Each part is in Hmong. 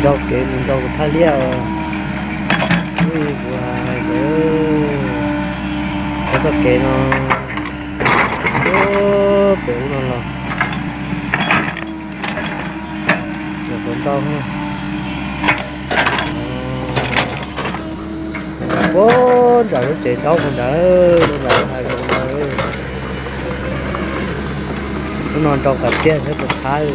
Nrau kev mus nrau thaj liaj os. Ub, ua, yog txoj kev no, pem ub no los, yog puas ntau. Puag nram lub tsev ntaub puag nrad, lub nram hais zoo ntawd. Lub no nrau qas tiaj thiab puas txhab.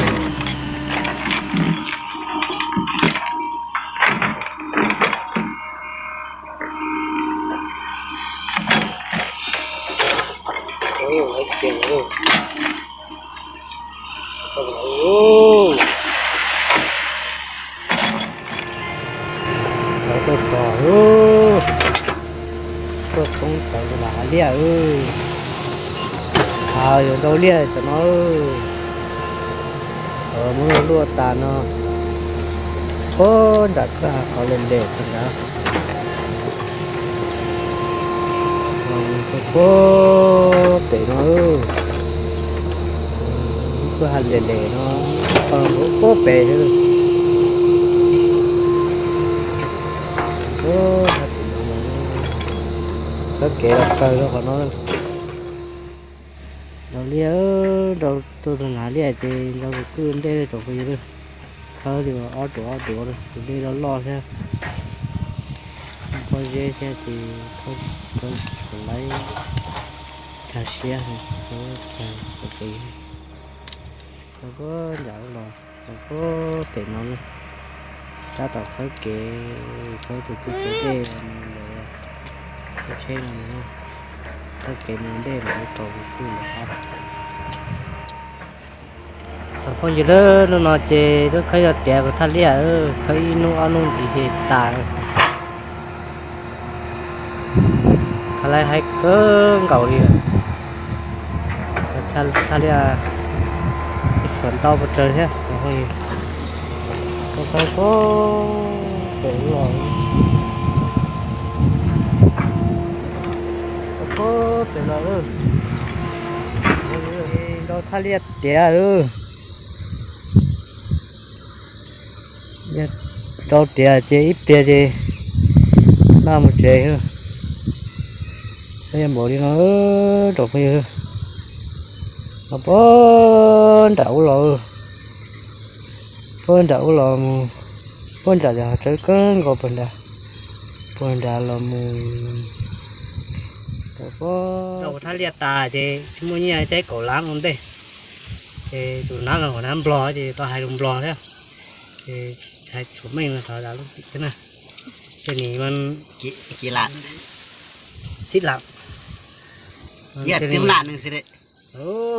Lawv tuaj txog, tuaj poob tawm tus lam hav liaj. Hav yuav ntau liaj tam no, muab luaj tas no, puag nram kwj ha qhov lem lem puag nrad. Puag pem no, kwj ha lem lem no, puag pem. Khawb kev los kawg rau qhov no. Nrau liaj, nrau tuaj txog nrad liaj ces nrau tus kwj ntej tsoom phooj ywg. Khawb li ob duav ob duav, tus dej loj loj thiab, pob zeb thiab ces khawb tshuav laib, tag siab, khawb tag qis. Khawb puag nram ub los, khawb puag pem no na. Tab tom khawb kev, khawb tus kwj tsav dej, khawb tsheb no, khawb kev mus ntej lawm, tau tus kwj lawm. Tsoom phooj ywg, hnub no ces lub khawb yog tiav kuv thaj liaj, khawb ib hnub ob hnub ntxiv ces tas. Thaij laib haib kawg nkaus li. Thaj liaj ib txhua ntau pes tsawg thiab. Khawb khawb pem los, khawb pem los, nrau thaj liaj tiav. Rau tiav ces ib pliag ces npaj mus tsev. Yog npaum li no, tsoom phooj ywg, puag nram ub los, puag nram ub los mus, puag nram yog tsawv kawg nkaus puag nrad, puag nrad los mus. Rau thaj liaj tas ces tsis muaj nyiaj, caij kaum lab ua ntej. Ces tus nab los nab Nplog ces tau hais lus Nplog thiab. Ces hais tshuav meej no thov zam lub txim thiab na. Tej nim mas xib lam,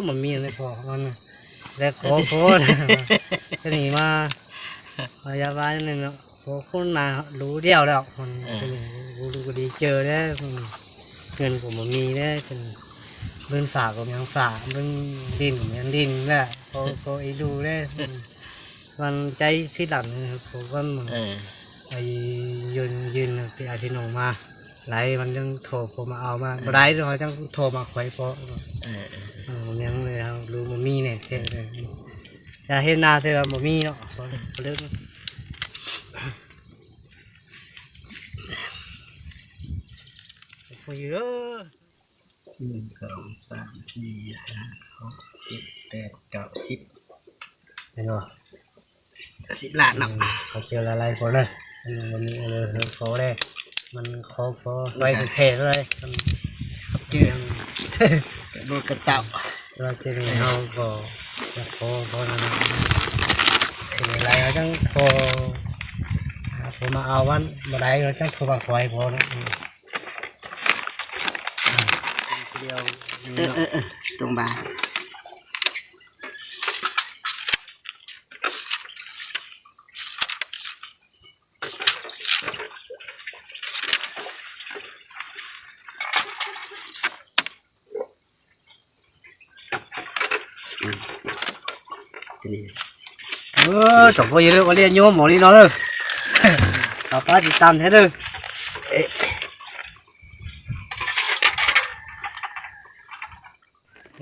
mas mis pom, lawv qhov qhov, tej nim mas yav vaj qhov qhub nas lub diaj lawm, kuv lub kuv li caw thiab, nqi kuv mus mis thiab, npwb fam kuv mias fam, npwb nti kuv mias nti na, qhov ib lub thiab. Vaj caij xib lam, kuv vaj mus, yws yws tias si no mas, laiv mas yeej thom kuv mas au mas, kuv daiv ho yeej thom mas qhuav pom, mias lub mus mis ne, yog hib nas thiab mus mis no. Phooj ywg, ib, xib, xib lam no, qhov chaw laiv laiv qhov na, qhov dej, mas qhov qhov laiv them them lawm, qhov chaw lub kawm tau, ces nws ho kom qhov qhov no, laiv ho tseem thom, qhov mas au mas daiv ho tseem thom mas qhuav qhov no. Tsoom phooj ywg, ua liaj nyuaj npaum li no lawm, thov pab tiv tam thiab lawm.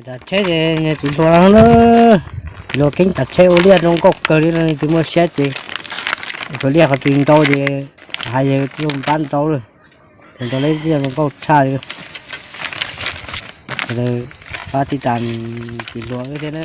Tav tsheb ces tsis hluas na, luag keeb tav tsheb ua liaj zoo nkauj kawg li no, leej twg muaj siab ces Tshuav liaj qhov twg ntau ces hais yawg tuaj pab ntau lawm. Ces ntau lawm, tij zoo nkauj tshaj li. Sawv daws pab tij tas, tiv hluas wb thiab na.